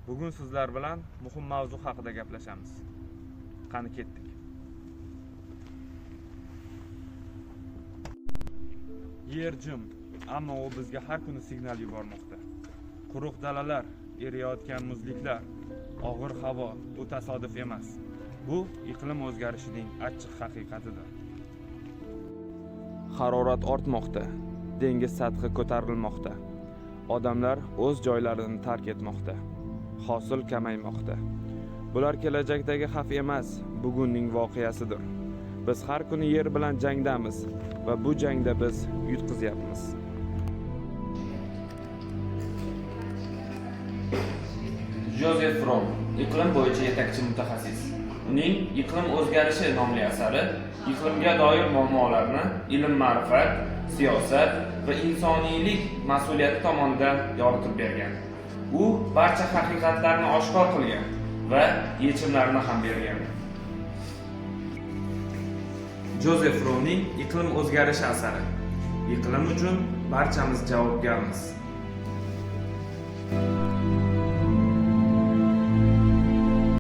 Bugun sizlar bilan muhim mavzu haqida gaplashamiz. Qani ketdik. Yer jim, ammo u bizga har kuni signal yubormoqda. Quruq dalalar, eriyotgan muzliklar, og'ir havo bu tasodif emas. Bu iqlim o'zgarishining achchiq haqiqatidir. Harorat ortmoqda, dengiz sathi ko'tarilmoqda. Odamlar o'z joylarini tark etmoqda. Hosil kamaymoqda. Bular kelajakdagi xavf emas, bugunning voqeasidir. Biz har kuni yer bilan jangdamiz va bu jangda biz yutqizyapmiz. Jozef Rom iqlim bo'yicha yetakchi mutaxassis. Uning Iqlim o'zgarishi nomli asari iqlimga doir muammolarni ilm-ma'rifat, siyosat va insoniylik mas'uliyati tomonidan yoritib bergan. U barcha haqiqatlarni oshkor qilgan va yechimlarni ham bergan. Jozef Romning Iqlim o'zgarishi asari. Iqlim uchun barchamiz javobgarmiz.